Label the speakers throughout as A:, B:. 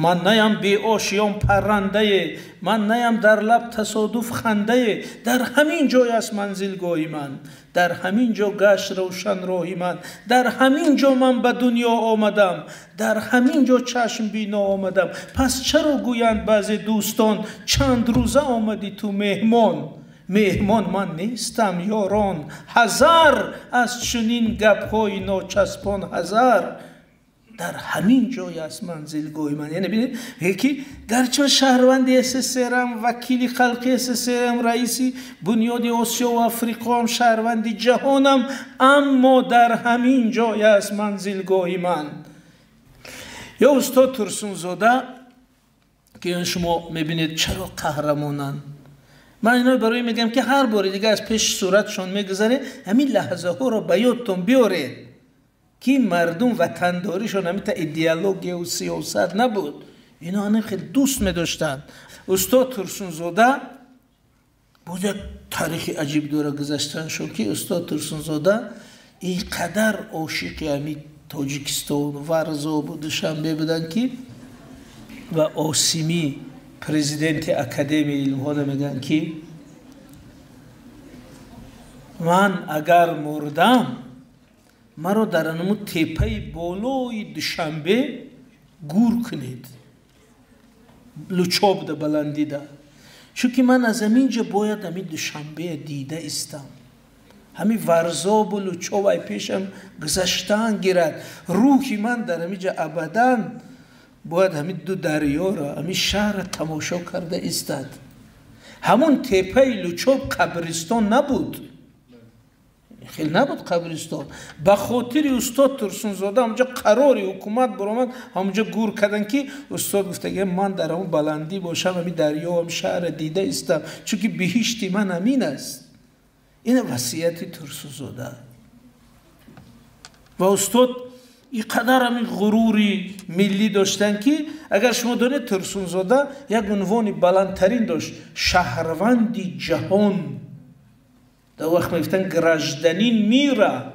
A: Ман наям беошиён паррандае, ман наям дар лаб тасодуф хандае. Дар ҳамин ҷой аст манзилгоҳи ман, дар ҳамин ҷо гашт равшан роҳи ман, дар ҳамин ҷо ман ба дунё омадам, дар ҳамин ҷо чашм бино омадам. Пас чаро гӯянд баъзе дӯстон, чанд рӯза омадӣ ту меҳмон? Меҳмон ман нестам, ёрон, ҳазар аз чунин гапҳои ночаспон, ҳазар. Дар ҳамин ҷой аст манзилгоҳи ман. Яъне бинед ки гарчи ман шаҳрванди СССРам, вакили халқи СССРам, раиси бунёди Осиё ва Африқоам, шаҳрванди ҷаҳонам, аммо дар ҳамин ҷой аст манзилгоҳи ман. Ё устод Турсунзода ки шумо мебинед чаро қаҳрамонанд. Ман ино барои мегӯям ки ҳар бори дига аз пеши суратшон мегузаред, ҳамин лаҳзаҳоро ба ёдтон биёред ки мардум ватандоришон ҳамита идеология ва сиёсат набуд. Ино ҳамин хеле дӯст медоштанд. Устод Турсунзода боз як таърихи аҷиб дора гузаштаншон ки устод Турсунзода ин қадар ошиқи ҳамин Тоҷикистон, Варзобу Душанбе буданд ки ва Осимӣ, президенти Академияи илмҳода мегӯянд ки ман агар мурдам, маро дар анаму теппаи болои Душанбе гур кунед, Лучобда, баландида, чунки ман аз ҳамин ҷо бояд ҳамин Душанбея дида истам, ҳамин Варзобу Лучоб ай пешам гузаштан гирад, рӯҳи ман дар ҳамин ҷо абадан бояд ҳамин ду дарёро, ҳамин шаҳрро тамошо карда истад. Ҳамун теппаи Лучоб қабристон набуд, хеле набуд қабристон. Ба хотири устод Турсунзода ҳамҷо қарори ҳукумат баромад, ҳамҷо гур карданд ки устод гуфтага ман дар ҳамун баландӣ бошам, ҳамин дарё, ҳамин шаҳрро дида истам, чунки биҳишти ман ҳамин аст. Ин васияти Турсунзода. Ва устод ин қадар ҳамин ғурури миллӣ доштанд ки агар шумо донед, Турсунзода як унвони баландтарин дошт, шаҳрванди ҷаҳон. Дар вақт мегуфтанд гражданин мира.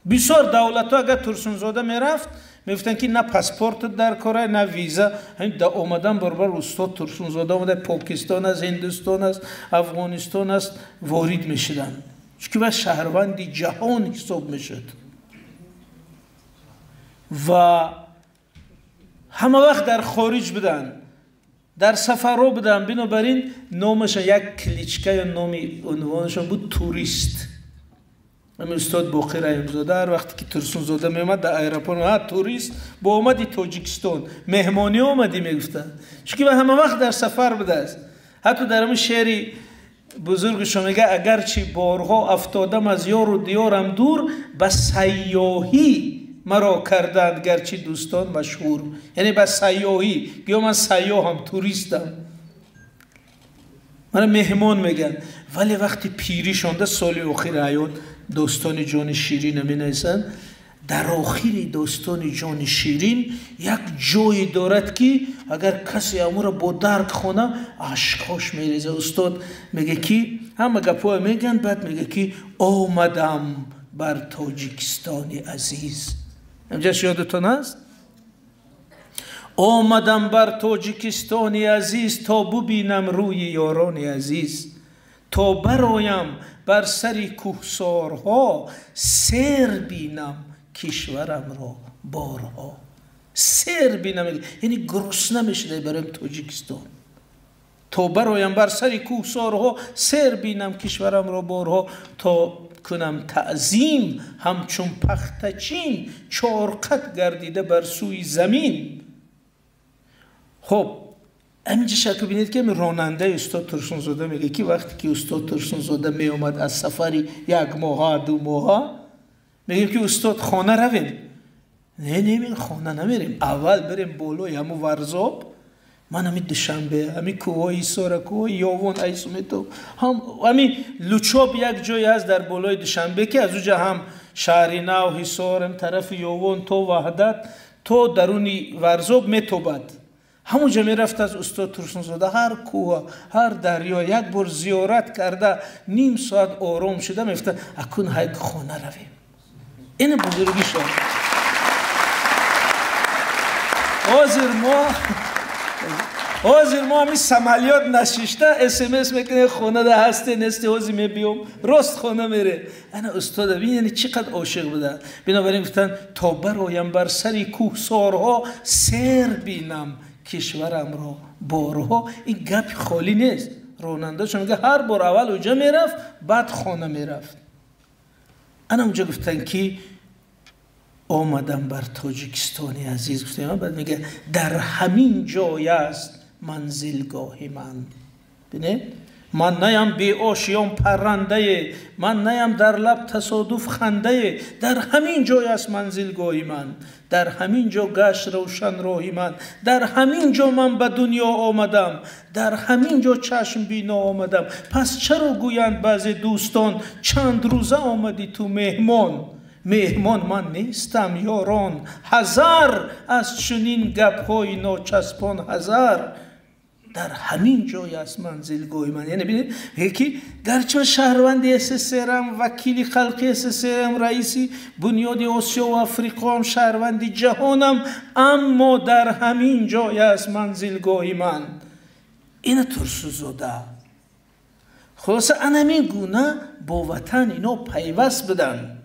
A: Бисёр давлатҳо агар Турсунзода мерафт, мегуфтанд ки на паспорт дар кора, на виза. Ҳамин да омадан баробар устод Турсунзода омада, Покистон аст, Ҳиндустон аст, Афғонистон аст, ворид мешуданд, чунки ва шаҳрванди ҷаҳон ҳисоб мешуд. Ва ҳама вақт дар хориҷ буданд, дар сафарҳо буданд. Бинобар ин номашон як кличка ё номи унвонашон буд турист. Ҳамин устод Боқир Раҳимзода ҳар вақте ки Турсунзода меомад дар аэропорт, ҳа турист, бо омади Тоҷикистон, меҳмонӣ омадӣ мегуфтанд, чунки ва ҳама вақт дар сафар будааст. Ҳатто дар ҳамин шеъри бузургашон мега агарчи борҳо афтодам аз ёру диёрам дур, ба сайёҳӣ маро карданд гарчи дӯстон машҳур. Яъне ба сайёҳӣ, гӯё ман сайёҳам, туристам, мана меҳмон мегӯянд. Вале вақти пирӣ шонда, соли охири ҳаёт достони ҷони ширина менависанд. Дар охири достони ҷони ширин як ҷое дорад ки агар касе амуро бо дарк хона, ашкҳош мереза. Устод мега ки ҳама гапҳое мегӯянд, баъд мега ки омадам бар Тоҷикистони азиз. Ҳамҷаш ёдатон аст? Омадам бар Тоҷикистони азиз, то бубинам рӯи ёрони азиз, то бароям бар сари кӯҳсорҳо, сер бинам кишварамро борҳо. Сер бинам, яъне гурусна мешуда бароям Тоҷикистон. То бароям бар сари кӯҳсорҳо, сер бинам кишварамро борҳо, то кунам таъзим ҳамчун пахтачин, чорқат гардида бар сӯи замин. Хоб, ҳаминҷа шакл бинед ки ронандаи устод Турсунзода мега ки вақте ки устод Турсунзода меомад аз сафари як моҳа, 2 моҳа, мегӯем ки устод хона равем. Не, не, хона намерем, аввал берем болои ҳамун Варзоб. Ман ҳамин Душанбе, ҳамин кӯҳҳои Ҳисора, кӯҳҳои Ёвон, Айсумето, ҳам ҳамин Лучоб як ҷое ҳаст дар болои Душанбе ки аз уҷа ҳам шаҳри Нав, Ҳисор, ҳам тарафи Ёвон то Ваҳдат, то даруни Варзоб метобад. Ҳамунҷа мерафт аз устод Турсунзода ҳар кӯҳа, ҳар дарё як бор зиёрат карда, ним соат ором шуда мефта, акун ҳайк хона равем. Ин бузургишон. Ҳозир мо ҳами самолёт нашишта СМС мекунем: хонада ҳасте, несте, ҳозир мебиём, рост хона мере. Ана устода бин, яъне чӣ қадр ошиқ буда. Бинобар ин гуфтанд: то бароям бар сари кӯҳсорҳо, сер бинам кишварамро борҳо. Ин гапи холӣ нест. Ронандаашон мега, ҳар бор аввал уҷа мерафт, баъд хона мерафт. Ана унҷа гуфтанд, ки омадам бар Тоҷикистони азиз, гуфтем. Баъд мега: дар ҳамин ҷой аст манзилгоҳи ман. Бинед, ман наям беошиён паррандае, ман наям дар лаб тасодуф хандае, дар ҳамин ҷой аст манзилгоҳи ман, дар ҳамин ҷо гашт равшан роҳи ман, дар ҳамин ҷо ман ба дунё омадам, дар ҳамин ҷо чашм бино омадам. Пас чаро гӯянд баъзе дӯстон: чанд рӯза омадӣ ту меҳмон? Меҳмон ман нестам, ёрон, ҳазар аз чунин гапҳои ночаспон, ҳазар. Дар ҳамин ҷой аст манзилгоҳи ман. Яъне бинед, ки гарчи ман шаҳрванди СССРам, вакили халқи СССРам, раиси Бунёди Осиёву Африқоам, шаҳрванди ҷаҳонам, аммо дар ҳамин ҷой аст манзилгоҳи ман. Ина Турсунзода. Хулоса, анамин гуна бо ватан ино пайваст буданд.